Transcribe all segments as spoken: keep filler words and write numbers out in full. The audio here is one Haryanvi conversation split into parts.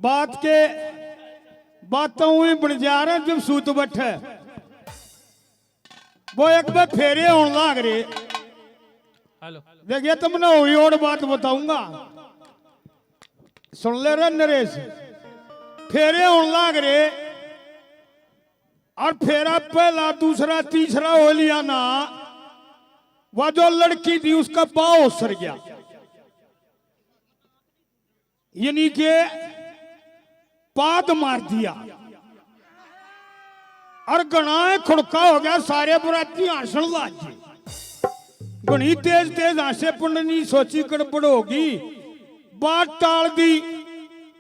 बात के बातों में बन जा रहे जब सूत बैठे। वो एक बार फेरे होने लाग रहे। हेलो। देखिए, तुमने हुई और बात बताऊंगा, सुन ले रे नरेश। फेरे होने लाग रहे और फेरा पहला, दूसरा, तीसरा हो लिया ना, वह जो लड़की थी उसका बाव सर गया, यानी के पाद मार दिया और घणा खुड़का हो गया। सारे बराती हंसण लाग गए, घणी तेज तेज हंसे। पंडित जी सोची गड़बड़ होगी, बात टाल दी।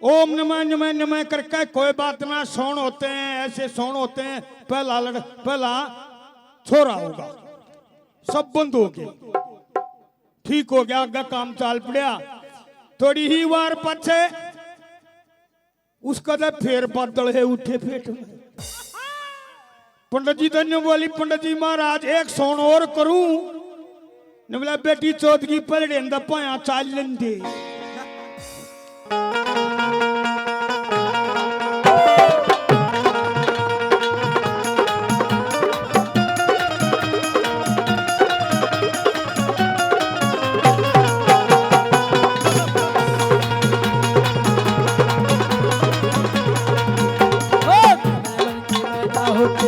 ओम नमः नमः नमः करके, कोई बात ना, सौन होते हैं, ऐसे सौन होते हैं, पहला लड़ पहला छोरा होगा। सब बंद हो गए, ठीक हो गया, आगे काम चाल पड़ा। थोड़ी ही बार पाछे उसका तो फेर बादल है उठे पेट में। पंडित जी धन्य बोली, पंडित जी महाराज, एक सौन और करूं? ने बोला, बेटी चौथ की पलड़े अंदर पाया चाल लेंदे।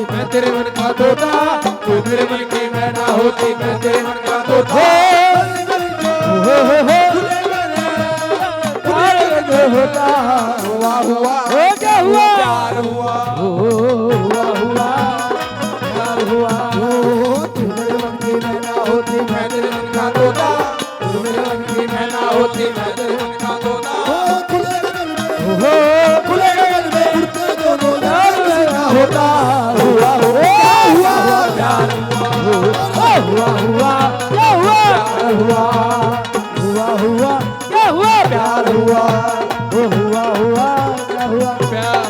मैं तेरे मन का तोता, तू मेरे मन की मैना होती, मैं तेरे मन का तोता। हो, हो, हो, हो। प्यार जो होता, हुआ, हुआ। हो, क्या हुआ? प्यार हुआ। हो, हुआ, हुआ। प्यार हुआ। हो, तू मेरे मन की मैना होती, मैं तेरे मन का तोता। तू मेरे मन की मैना होती, मैं तेरे मन का तोता। हो, खुले गगन में, हो, खुले गगन में उड़ते दोनों यार का होता। हुआ, हुआ, हुआ, प्यार हुआ। हुआ, हुआ, हुआ, क्या हुआ? प्यार हुआ। हुआ, हुआ, क्या हुआ? प्यार हुआ। हो, हुआ, हुआ, क्या हुआ? प्यार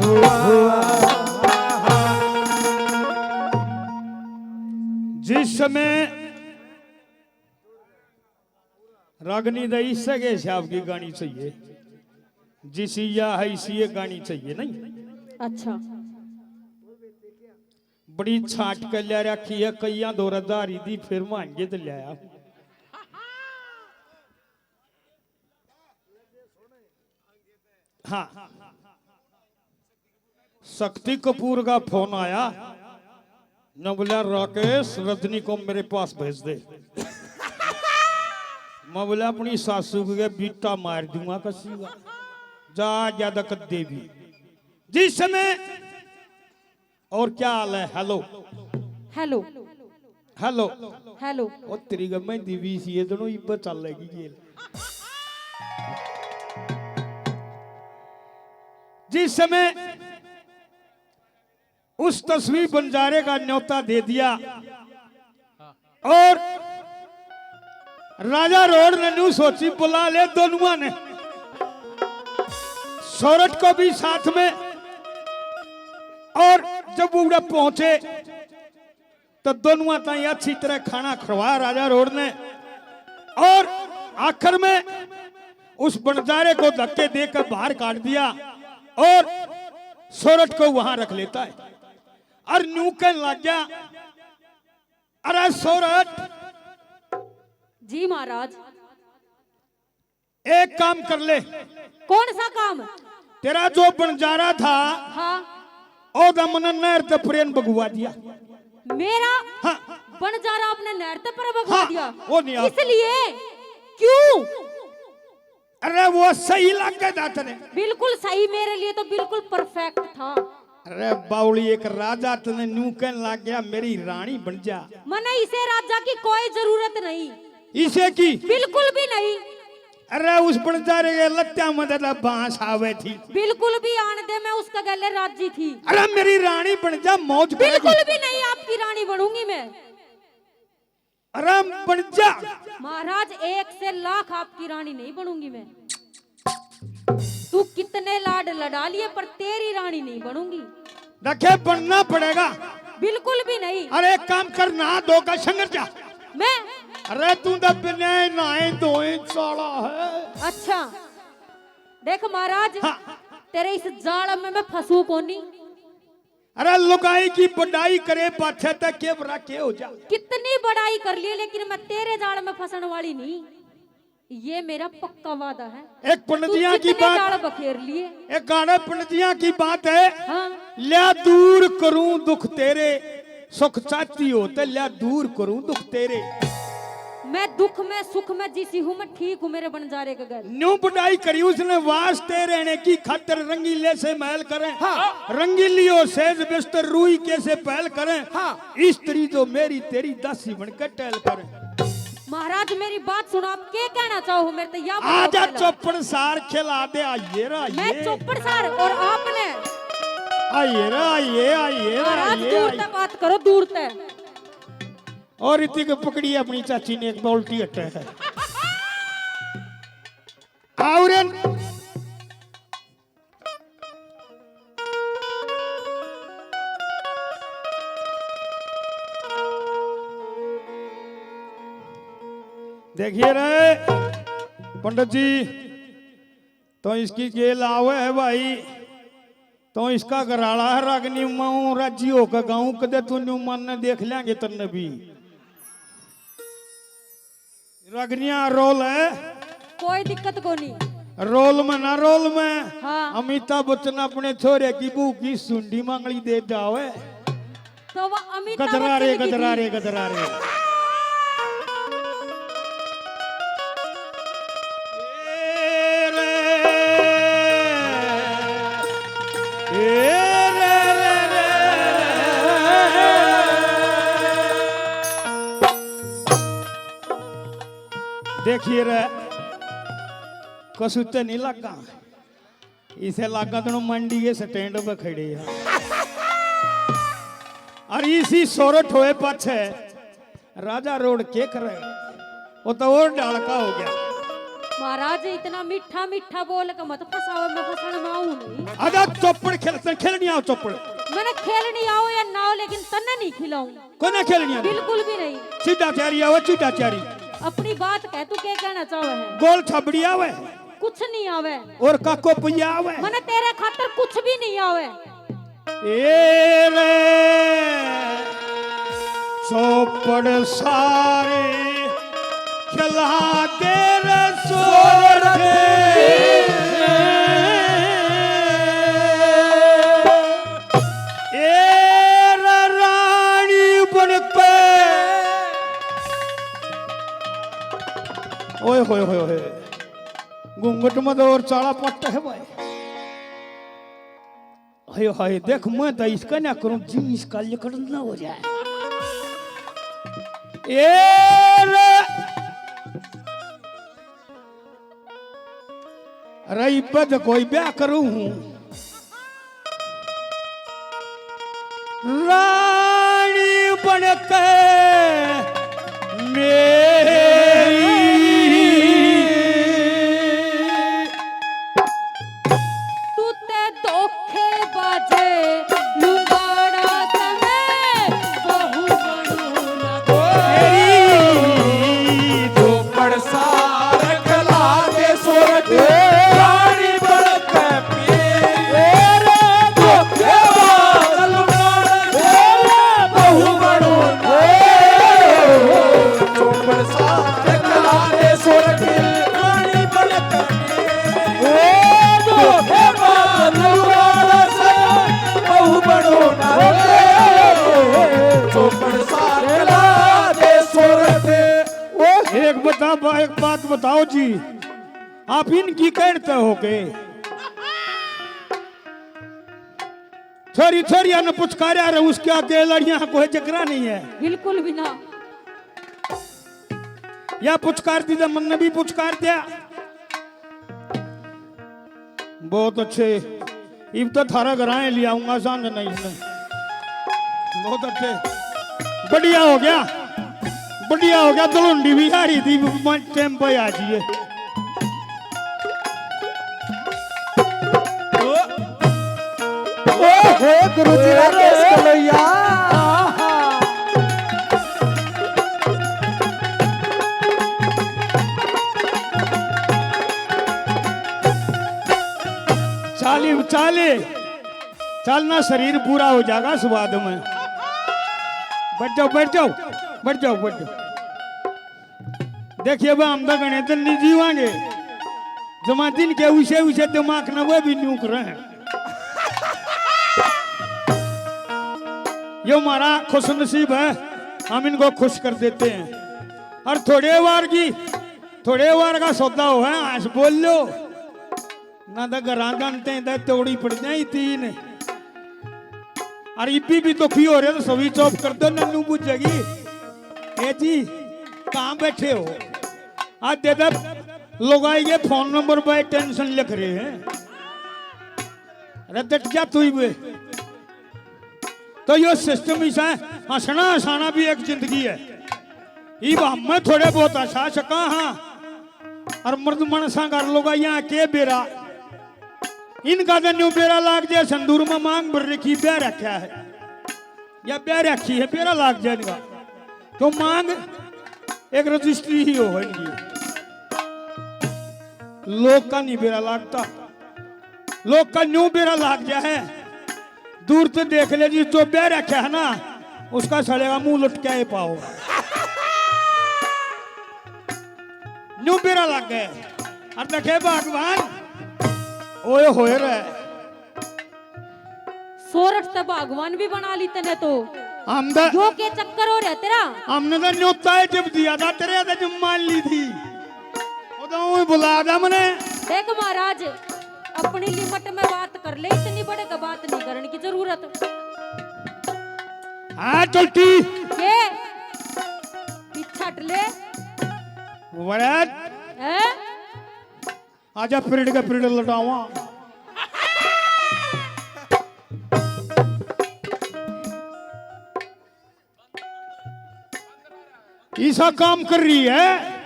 हुआ। जिस समय रागनी दा इसे के हिसाब की गानी चाहिए, जिसी या है इसी ये गानी चाहिए, नहीं? अच्छा। बड़ी छाट के ले रखी है, कईया दो रजारी दी, फिर मांगे तो ले आया। हाँ, शक्ति कपूर का फोन आया, न बोला, राकेश, रजनी को मेरे पास भेज दे। मैं बोला, अपनी सासू के बीटा मार दूंगा कसी का, जा ज्यादा कर देवी। जिस समय, और क्या हाल है? Hello, hello. हेलो। हेलो। ओ तेरी का मेहंदी भी सी है, दोनों इब्बा चल लगी गेल। जिस समय उस तस्वीर बंजारे का न्योता दे दिया और राजा रोड ने न्यू सोची, बुला ले दोनुआ ने, सोरठ को भी साथ में। और जब उड़े पहुंचे तो दोनुआ ताई अच्छी तरह खाना खवाया राजा रोड ने। और आखिर में उस बंजारे को धक्के देकर बाहर काट दिया और सोरठ को वहां रख लेता है। और न्यू कहने लग गया, अरे सोरठ, जी महाराज। एक काम कर ले, कौन सा काम? तेरा जो बंजारा था, हाँ। ओदा मने नहर ते परेन बगवा दिया। मेरा हाँ। बंजारा आपने नहर ते पर बगवा हाँ, दिया। वो नहीं आप। इसलिए क्यों? अरे वो सही लग गया था तने। बिल्कुल सही, मेरे लिए तो बिल्कुल परफेक्ट था। अरे बावली, एक राजा तने न्यू कहने लग गया, मेरी रानी बन जा। मने इसे राजा की कोई जरूरत नहीं। इसे की? बिल्कुल भी नहीं। अरे उस बंजारे के लत्या में तो बांस आवे थी। बिल्कुल भी आन दे, मैं उसका गले राजी थी। अरे मेरी रानी बन जा, मौज करेगी। बिल्कुल भी नहीं, आपकी रानी बनूंगी मैं। अरे बन जा। महाराज, एक से लाख आपकी रानी नहीं बनूंगी मैं। तू कितने लाड लड़ा लिए, पर तेरी रानी नहीं बनूंगी। देखे, बनना पड़ेगा। बिल्कुल भी नहीं। अरे एक काम कर, नहा धो के संगर जा। मैं अरे तू तो बिना नहाए धोए साला है। अच्छा। देख महाराज, हाँ। तेरे इस जाल में मैं फंसू कोनी। अरे लुगाई की बड़ाई करे पाछे ते के बरा के हो जा। कितनी बड़ाई कर ली, लेकिन मैं तेरे जाल में फंसण वाली नहीं। ये मेरा पक्का वादा है। एक पंडितिया तू की कितने बात, जाल बखेर लिए। एक गाने पंडितिया की बात है। हाँ। ल्या दूर करूं दुख तेरे, सुख चाहती हो ते ल्या दूर करूं दुख तेरे। मैं दुख में सुख में जिसी हूँ, मैं ठीक हूँ मेरे बंजारे के घर। न्यू बड़ाई करी उसने वास्ते रहने की खातर, रंगीले से महल करें। हाँ। रंगीली हो सेज बिस्तर रूई कैसे पहल करें। हाँ। स्त्री जो मेरी तेरी दासी बन के टहल करें। महाराज मेरी बात सुनो, आप क्या कहना चाहो हो मेरे तो या बताओ आजा पहले। चौपड़ सार खिला दे, आइए रा, मैं आइए। चौपड़ सार और आपने आइए रा, आइए, आइए रा, महाराज आइए, दूर आइए। तक बात करो, दूर तक। और इतनी को पकड़ी अपनी चाची ने एक बाल्टी हटे है। और देखिए रे पंडित जी, तो इसकी जेल आवे है भाई, तो इसका घराला है रागनी माऊ राजी होकर गाऊं कदे तू न्यू मन ने देख लेंगे तन्ने भी। रागनिया रोल है। कोई दिक्कत कोनी। रोल में ना रोल में। हाँ। अमिताभ बच्चन अपने छोरे की बहू की सुंडी मांगली दे जावे। तो वो अमिताभ गदरा रे, बच्चन की गदरा थी। रे, गदरा रे। ए रे, ए रे, रे, रे। देखिए रे, कसुते नहीं लगा, इसे लगा तो मंडी के स्टैंड पे खड़े हैं। और इसी सोरठ होए पाछे राजा रोड के करे, वो तो और डालका हो गया। महाराज इतना मीठा मीठा बोल के मत फंसाओ, मैं फंसण में आऊं नहीं। आजा चौपड़ खेलते, खेलनी आओ चौपड़। मैंने खेलनी आओ या ना आओ, लेकिन तन्ने नहीं खिलाऊं। कोने खेलनी है? बिल्कुल भी नहीं। चिड्डा तैयारी आवे, चिड्डा तैयारी। अपनी बात कह, तू क्या कहना चाहे है? गोल छाबड़ी आवे। कुछ नहीं आवे। और काको पुया आवे। मने तेरे खातर कुछ भी नहीं आवे। ए रे, चौपड़ सारी खिला दे रे सोरठे। ए रे रानी बन के। ओए होए होए होए। घूंघट में तो और चाला पट है भाई। हाय हाय, देख मैं तो इसका ना करूं जी, इसका लिकड़ ना हो जाए। ए रे, रही बद कोई ब्याह करूं हूं। रानी बन के मेरी। तू ते धोखेबाज लुगाड़ा, तने बहू बनू ना तेरी। चौपड़ सार खिला दे सोरठ, रानी बन के मेरी। तेरे धोखेबाज लुगाड़ा, तेरे बहू बनू ना। चौपड़ सार खिला दे सोरठ, रानी बन के एक बता, एक बात बताओ जी, आप इनकी कहते हो के छोरी छोरिया ने पुचकारा रहे, उसके आगे लड़ियां कोई जकरा नहीं है, बिल्कुल भी ना। या पुचकार दी तो मन ने भी पुचकार दिया। बहुत अच्छे। इब तो थारा घर आए ले आऊंगा सांझ नहीं इसने। बहुत अच्छे। बढ़िया हो गया, बढ़िया हो गया। दुलुंडी भी आ रही थी, टाइम पे आ जाइए। ओहो, गुरुजी राकेश कलैया। चाली, चाली। चलना, शरीर पूरा हो जाएगा स्वाद में। बैठ जाओ, बैठ जाओ, बैठ जाओ, बैठ जाओ। देखिए, वह हम तो घणे दिन नहीं जीवांगे। जमा दिन के उसे, उसे दिमाग ना, वो भी न्यू करें। यो हमारा खुशनसीब है, हम इनको खुश कर देते हैं। और थोड़े वार की, थोड़े वार का सौदा हो है, आज बोल लो। ना तो घरां जानते हैं, तो तोड़ी पड़ जाए तीन। और इब्बी भी दुखी हो रहे तो स्विच ऑफ कर दो, नन्नू बुझेगी। ए जी, कहाँ बैठे हो? आज दे दे, लोग आएंगे, फोन नंबर बाय टेंशन लिख रहे हैं। अरे डट जा तू ही बे। तो यो सिस्टम इसा है, हंसना हंसाना भी एक जिंदगी है। इब हम में थोड़े बहुत हंसा सका हाँ, और मर्द मनसा कर लोगा यहाँ के बेरा। इनका तो न्यू बेरा लाग जाए, संदूर में मांग भर रखी, ब्याह रखा है या ब्याह रखी है, बेरा लाग जाए इनका। तो मांग एक रजिस्ट्री ही हो इनकी। लोग का नहीं बेरा लागता, लोग का न्यू बेरा लाग जाए। दूर से देख ले जी, जो ब्याह रखा है ना, उसका सड़ेगा मुंह लटकाए पाओ। न्यू बेरा लग गए। और देखे भगवान, ओए होए रे। सोरठ ते भगवान भी बना ली तने तो। हम तो यो के चक्कर हो रहा तेरा? हमने तो न्योता है जब दिया था तेरे, तो जब मान ली थी। वो तो ऊँ बुला था मने। देख महाराज, अपनी लिमिट में बात कर ले, इतनी बड़े का बात नहीं करने की जरूरत। हाँ चलती। के? पीछे हट ले। वरत। हैं? आजा पीरियड का पीरियड लटावा। ईसा काम कर रही है।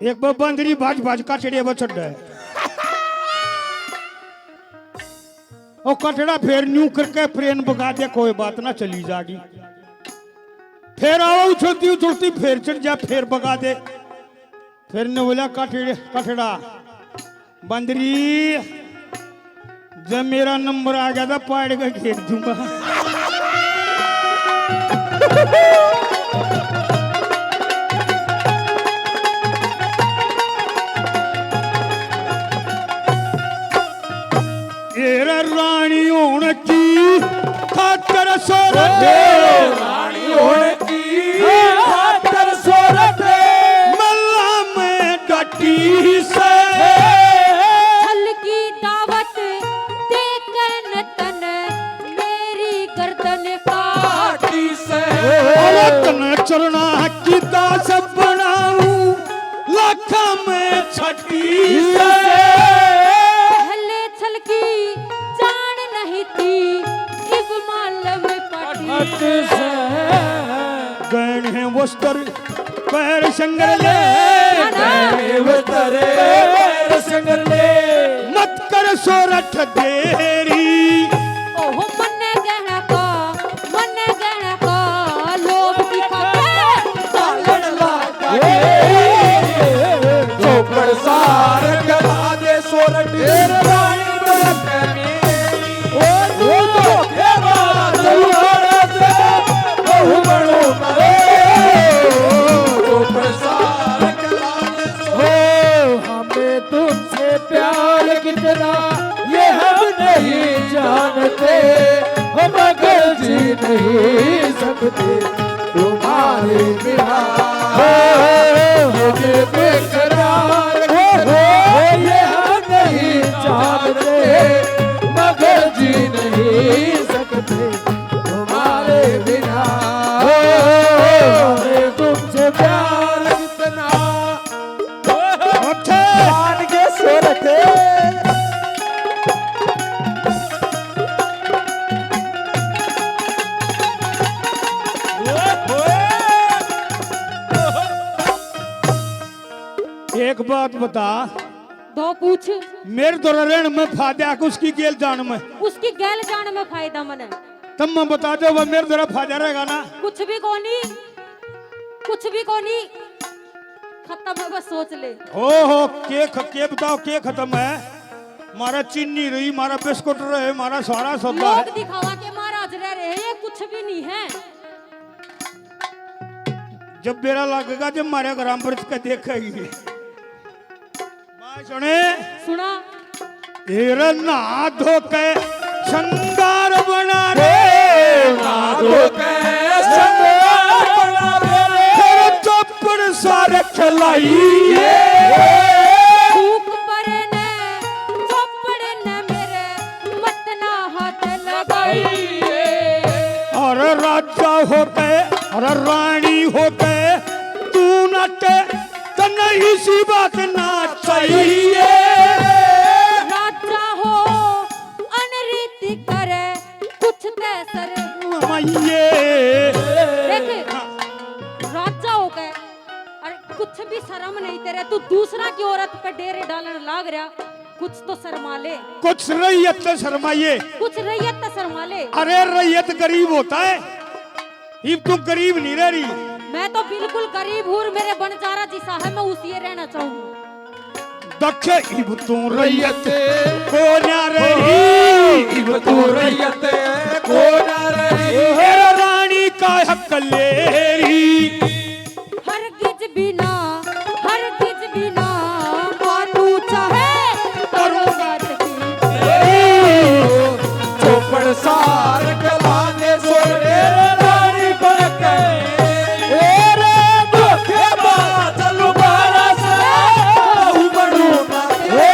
एक बार बंदरी भाज भाज काटड़े बछड़ है। ओ कटड़ा फेर न्यू करके प्रेम बगा दे, कोई बात ना, चली जागी। फेर आओ उछलती उछलती फेर चढ़ जा, फेर बगा दे। फिर ने बोला कटड़े, कटड़ा, बंदरी, जब मेरा नंबर आ गया था, पाड़ के घेर दूंगा। तेरा रानी होने की खातर सोरठ, रानी होने की खातर सोरठ, मल्ला में डटी से। छल की दावत देकर न तन मेरी गर्दन काटी से। अरे तने चलना की दास बनाऊं लाखा में छटी से। पहले छल की जान नहीं थी, इब मालूम पटी से। गहने वस्त्र पैर संगर ले, गहने वस्त्र पैर संगर ले, मत कर सोरठ देरी। ओहो मन्ने गहना का, मन्ने गहना का लोभ दिखा के सालन लागा। चौपड़ सार करा दे सोरठ। तेरे रानी बरत में ओ तू तो के बात उड़ाड़ा से, बहू बनो मरे। चौपड़ सार करा दे सोरठ। ओ हमें तुमसे प्यार कितना ये हम नहीं जानते, हम मगर जी नहीं सकते तुम्हारे बिना। हो, हो, हो, ये बेकरार कितना ये हम नहीं जानते, मगर जी नहीं सकते तुम्हारे बिना। हो, हमें तुमसे प्यार कितना। ओके। मान के सोरठ। एक बात बता। दो पूछ। मेरे तो रहन में फायदा है, उसकी गेल जान में। उसकी गेल जान में फायदा मने। तब मैं बता दो, वह मेरे तरफ फायदा रहेगा ना? कुछ भी कोनी, कुछ भी कोनी। खत्म है, बस सोच ले। हो, हो, के ख-, के बताओ, के खत्म है? मारा चीनी रही, मारा बिस्कुट रहे, मारा सारा सौदा है। लोग दिखावा के महाराज रह रहे हैं, ये कुछ भी नहीं है। जब बेरा लगेगा, जब मारे ग्राम पर के देखेगी। बात सुने। सुना। एर नहा धो के श्रृंगार बना रे, नहा धो के श्रृंगार बना रे, फिर चौपड़ सा रख लाइए। फूक पर ने चौपड़ ने मेरे मत ना हाथ लगाइए। और राजा हो के और रानी हो के तू नटे तो नहीं सी बात ना चाहिए। राजा हो अनरीति करे कुछ ते शर्माइए। देख, राजा हो गए और कुछ भी शर्म नहीं तेरे, तू दूसरा की औरत पे डेरे डालन लाग रहा, कुछ तो शर्मा ले। कुछ रैयत तो शर्माइए। कुछ रैयत तो शर्मा ले। अरे रैयत गरीब होता है, इब तू गरीब नहीं रह रही। मैं तो बिल्कुल गरीब हूँ, मेरे बंजारा जिसा है, मैं उसी रहना चाहूँ। दख इब तू रैयत को ना रही, इब तू रैयत को ना रही, ए रानी का हक ले रही। हरगिज भी ना, हरगिज भी ना मानू चाहे करूँगा। चौपड़ सार कला दे सोरे रानी बन के। ए रे धोखेबाज लुगाड़ा से बहू बनू ना। ए,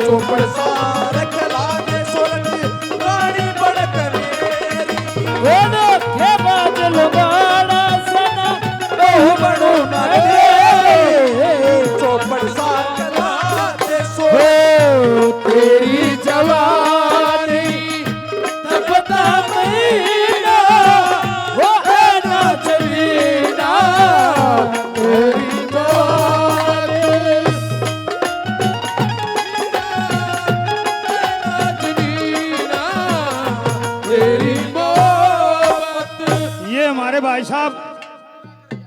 चौपड़ सार कला दे सोरे रानी बन के। ए धोखेबाज लुगाड़ा से ना बहू बनू ना। ए, चौपड़ सार कला दे सोरे। ओ तेरी जवानी तपता महीना, वो है ना जमीना, तेरी जवानी। जमीना, तेरी मोहब्बत। ये हमारे भाई साहब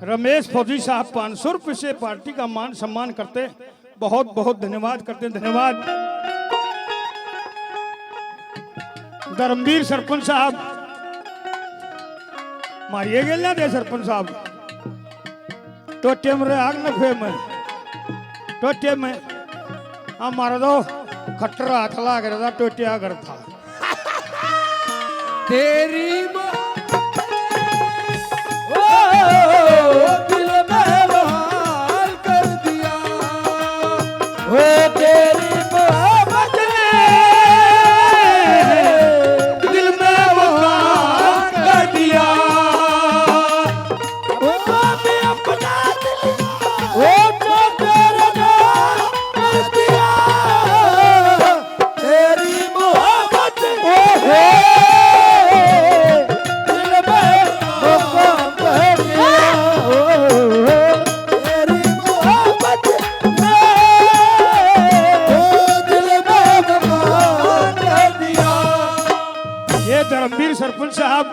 रमेश फौजी साहब पाँच सौ रुपये से पार्टी का मान सम्मान करते, बहुत बहुत धन्यवाद करते हैं, धन्यवाद। धर्मवीर सरपंच साहब, मारिए गेल्या दे सरपंच साहब, टोटे में आग न फे में, टोटे में आ मार दो, खट्टर हाथ लाग रहा था, टोटे आगर था। तेरी माँ, ओ, दिल में बहाल कर दिया। ओ, तेरी मोहब्बत ने दिल में बहाल कर दिया। ओ, मैं अपना दिल, ओ, जो तेरे नाम कर दिया। तेरी मोहब्बत, ओ हो, दिल में मुकाम कर दिया, ओ हो, तेरी मोहब्बत ने, ओ दिल में मुकाम कर दिया। ये धर्मवीर सरपंच साहब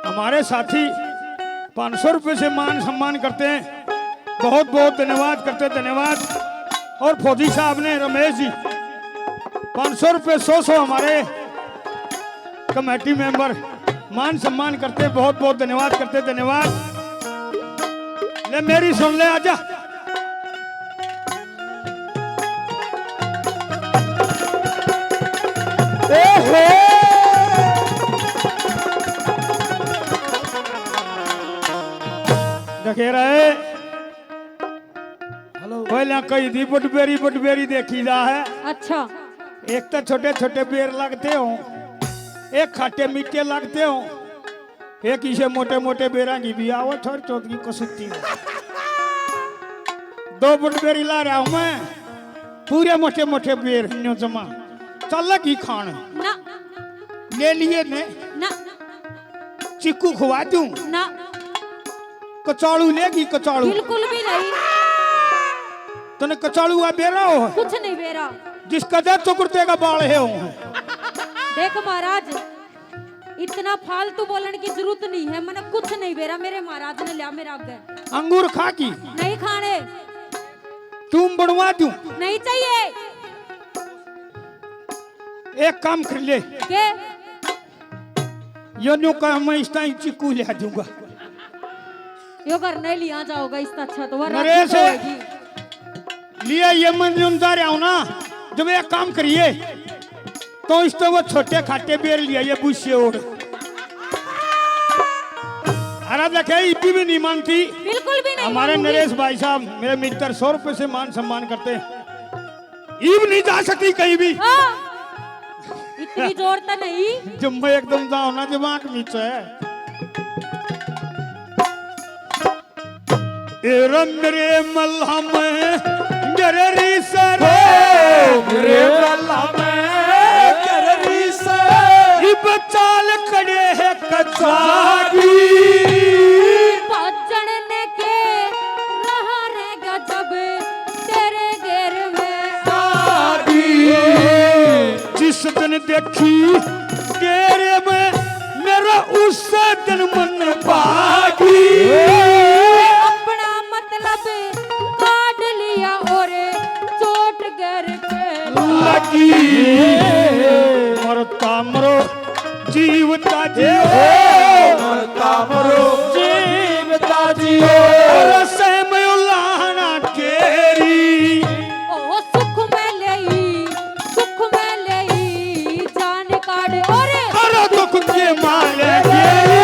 हमारे साथी पाँच सौ रुपये से मान सम्मान करते हैं। बहुत बहुत धन्यवाद करते, धन्यवाद। और फौजी साहब ने, रमेश जी, पाँच सौ रुपये, सौ सौ हमारे कमेटी मेंबर मान सम्मान करते, बहुत बहुत धन्यवाद करते, धन्यवाद। ले मेरी सुन ले, आजा। ओहो। देखे रहे। हेलो। पहले कही थी बटबेरी, बटबेरी देखी जा है। अच्छा। एक तो छोटे छोटे बेर लगते हो, एक खट्टे मीठे लगते हो, एक इसे मोटे मोटे बेरा की भी आओ, छोर चौथ की कसुती हो। दो बटबेरी ला रहा हूं मैं, पूरे मोटे मोटे बेर न्यू जमा। चल लगी खान। ना। ले लिए ने। ना। चिक्कू खवा दूं? ना। कचालू लेगी, कचालू? बिल्कुल भी नहीं। तने कचालू आ बेरा हो? कुछ नहीं बेरा। जिसका दे तो कुर्ते का बाल है हो। देख महाराज, इतना फालतू बोलने की जरूरत नहीं है, मैंने कुछ नहीं बेरा, मेरे महाराज ने लिया मेरा आगे। अंगूर खा की? नहीं खाने। तुम बनवा दूं? नहीं चाहिए। एक काम कर ले। के? यो न्यू कह, मैं इस टाइम चीकू ले दूंगा। यो घर नहीं लिया जाओगा, इससे अच्छा तो वह नरेश, राजी तो होगी। लिया ये मन उनता रहा हूं ना, जब एक काम करिए तो इस तो वो छोटे खाटे बेर लिया ये बुशे ओढ़। अरे देखे, इब्बी भी नहीं मानती। बिल्कुल भी नहीं हमारे मानूंगी। नरेश भाई साहब, मेरे मित्र, सौ रुपए से मान सम्मान करते हैं। इब नहीं जा सकती कहीं भी। हाँ, इतनी जोर तो नहीं। जब मैं एकदम जाओ ना, जब आंख नीचे है। ए रे मेरे मल्हम, मेरे रीस रे। ओ मेरे मल्हम, मेरे रीस। इब चाल खड़े है कचागी। भजन ने के रहा रे गजब तेरे गेर में आगी। जिस दिन देखी तेरे में मेरा, उस दिन मन भागी। अपना मतलब काट लिया और चोट गर पे लगी। मरता मरो जीवता जियो। मरता मरो जीवता जियो। रसे में उलाहना तेरी। ओ सुख में लेई, सुख में लेई जान काढ़। और अरे दुख के मारे तेरी।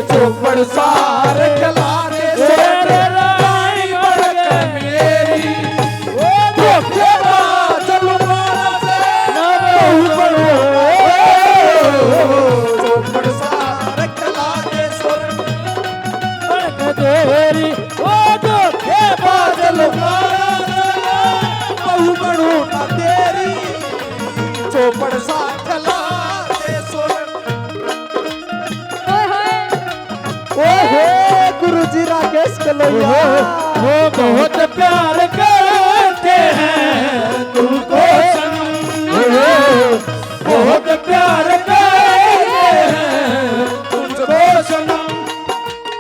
चौपड़ सार खिला दे सोने रानी बढ़ के मेरी। ओ धोखेबाज लुगारा से ना बहू बनो। चौपड़ सार खिला दे सोने बढ़ के तेरी। ओ धोखेबाज लुगारा से ना बहू बनो ना तेरी। चौपड़ सार खिला दे सोने। ओए होए। ओहो, गुरु जी राकेश कलोइया। वो बहुत प्यार करते हैं तुमको सनम। बहुत प्यार करते हैं तुमको सनम।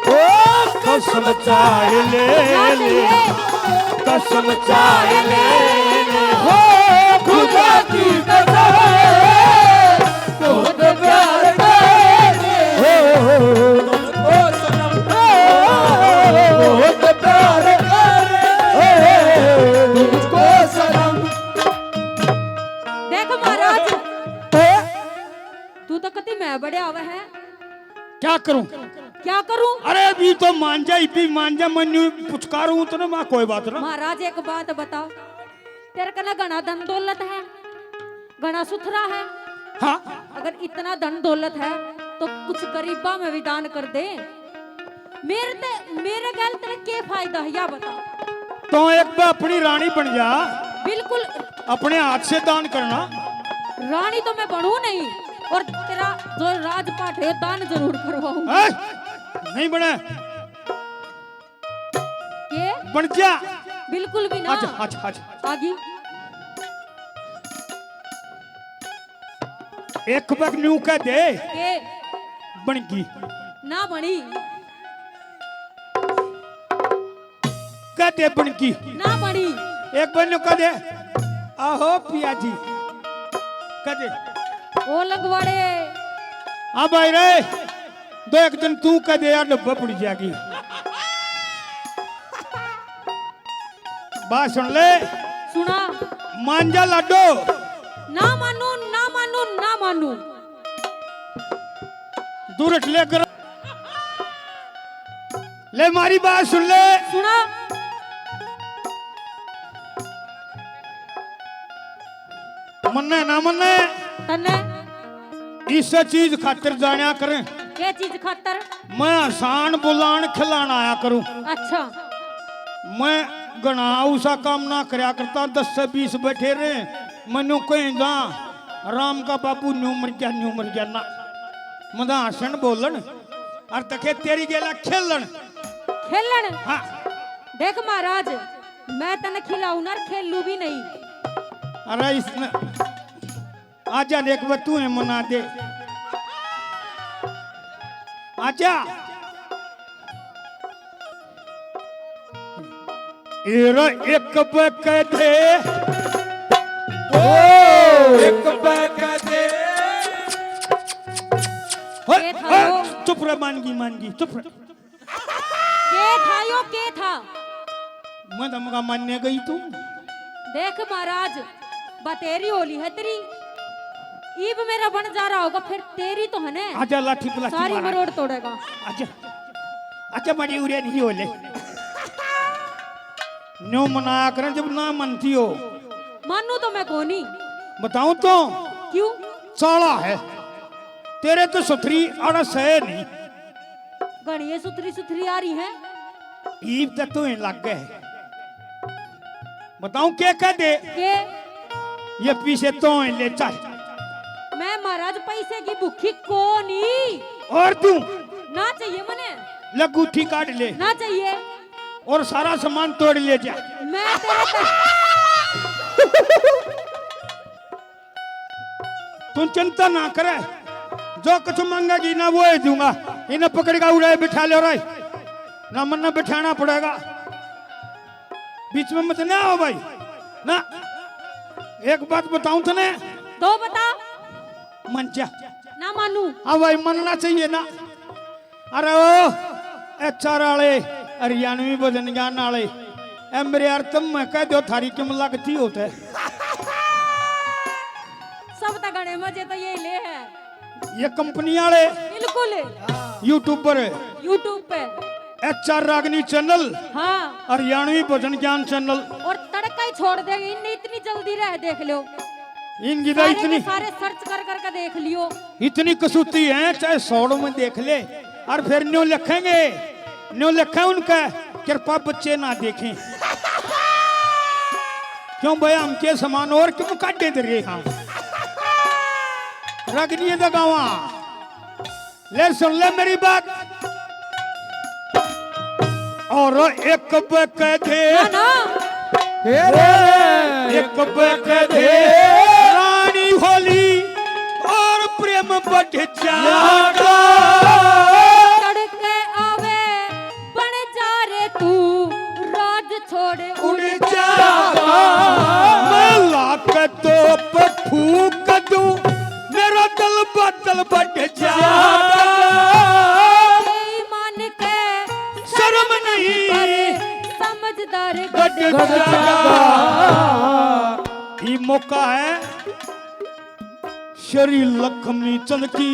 ओ कसम चाहे ले ले, कसम चाहे ले ले, हो खुदा की कसम। बहुत प्यार करते हैं तुमको सनम, बहुत प्यार करते हैं तुमको सनम। देख महाराज, तू तो कती मैं बड़े आवे है। क्या करूं? क्या करूं? अरे भी तो मान जा, इब्बी मान जा, मैं न्यू पुचकारूं तो ना, मैं कोई बात ना। महाराज एक बात बता, तेरे कने घना धन दौलत है, घना सुथरा है। हाँ। अगर इतना धन दौलत है तो कुछ गरीबा में भी दान कर दे। मेरे ते, मेरे गैल तेरे के फायदा है, या बता। तो एक बार अपनी रानी बन जा। बिल्कुल। अपने हाथ से दान करना। रानी तो मैं बनू नहीं, और तेरा जो राजपाट है दान जरूर करवाऊं। ए, नहीं बने। के? बन जा। बिल्कुल भी ना। अच्छा, अच्छा, अच्छा। आगी। एक बार न्यू कह दे। के? बन गई। ना बनी। कह दे बन गई। ना बनी। एक बार न्यू कह दे। आहो पिया जी। कह दे। ओ लंगवाड़े। हाँ भाई रे। दो एक दिन तू कह दे यार, डब्बा पड़ जाएगी। बात सुन ले। सुना। मान जा लाडो। ना मानू, ना मानू, ना मानू। दूर हट ले कर। ले मारी बात सुन ले। सुना। मन्ने ना मन्ने। तन्ने। इस चीज खातर जाना करें। के चीज खातर? मैं हसान बुलान खिलान आया करूं। अच्छा। मैं घना उसा काम ना करया करता, दस से बीस बैठे रहे, मैं न्यू कहीं जा, राम का बाबू न्यू मर गया, न्यू मर गया ना। मैं तो हसन बोलन, और तके तेरी गेला खेलन। खेलन? हाँ। देख महाराज, मैं तने खिलाऊ ना, खेलू भी नहीं। अरे इसने आजा देख बे, तू है मना दे। अच्छा। एरा एक बकदे, ओ, एक बकदे। के था यो? चुप रह, मानगी, मानगी, चुप रह। के था यो, के था? मैं धमका मानने गई तू। देख महाराज, बतेरी होली है तेरी, ईब मेरा बन जा रहा होगा, फिर तेरी तो है ने। आजा लाठी पे लाठी सारी मारा। मरोड़ तोड़ेगा। आजा, आजा, बड़ी उरे नहीं हो ले। न्यू मनाया करें जब ना मनती हो। मानू तो मैं कोनी। बताऊं तो? क्यों? चाला है तेरे तो सुथरी अड़स है नहीं। घणिये सुथरी सुथरी आ रही है। ईब तक तो ही लग गए। बताऊं के कह दे? के? ये पीछे तो ही ले चल। मैं महाराज पैसे की भूखी कोनी। और तू? ना चाहिए मने। लंगूठी काट ले। ना चाहिए। और सारा सामान तोड़ ले जा। मैं तेरे पे तू चिंता ना करे, जो कुछ मांगेगी ना वो ही दूंगा। इन्हें पकड़ के उड़ाए बिठा ले रे, ना मन्ने बिठाना पड़ेगा। बीच में मत ना आओ भाई ना। एक बात बताऊं तने। तो बता। मन जा। ना मानू। हाँ भाई, मनना चाहिए ना। अरे ओ एचआर आले, हरियाणवी भजन ज्ञान आले, ए मेरे यार, तुम मैं कह दो थारी किम लगती होते। सब तक घणे मजे तो यही ले है। ये कंपनी आले, बिल्कुल। यूट्यूबर, YouTube पे। एचआर रागनी चैनल, हाँ। हरियाणवी भजन ज्ञान चैनल। और तड़का ही छोड़ देंगे, इनने इतनी जल्दी रह, देख लो। इनकी तो सारे इतनी के सारे सर्च कर करके देख लियो। इतनी कसूती है, चाहे सौ में देख ले, और फिर न्यू लिखेंगे, न्यू लिखे उनका, कृपा बच्चे ना देखें। क्यों भाई, हम के समान और क्यों काटे दे रहे हम? रगनिए दगावा। ले सुन ले मेरी बात। और एक बक दे, ना, ना। एक बक दे रानी होली और प्रेम बढ़ जागा। तड़के आवे बन जा रे तू, राज छोड़ उड़ जागा। मैं लाख तो फूक दूं, मेरा दिल बदल बढ़ जागा। ईमान के शर्म नहीं, समझदार गट जागा। ये मौका है श्री लक्ष्मी चंद की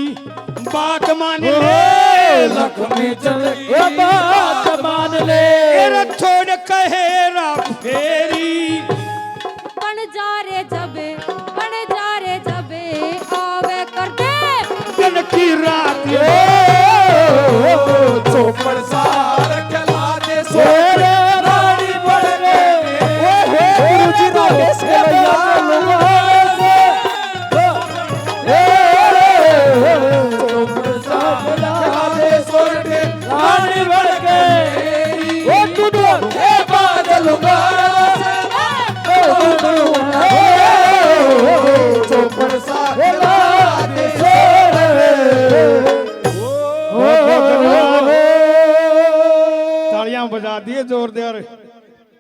बात मान ले। लक्ष्मी चंद की बात मान ले। तेरा छोड़ कहे रा फेर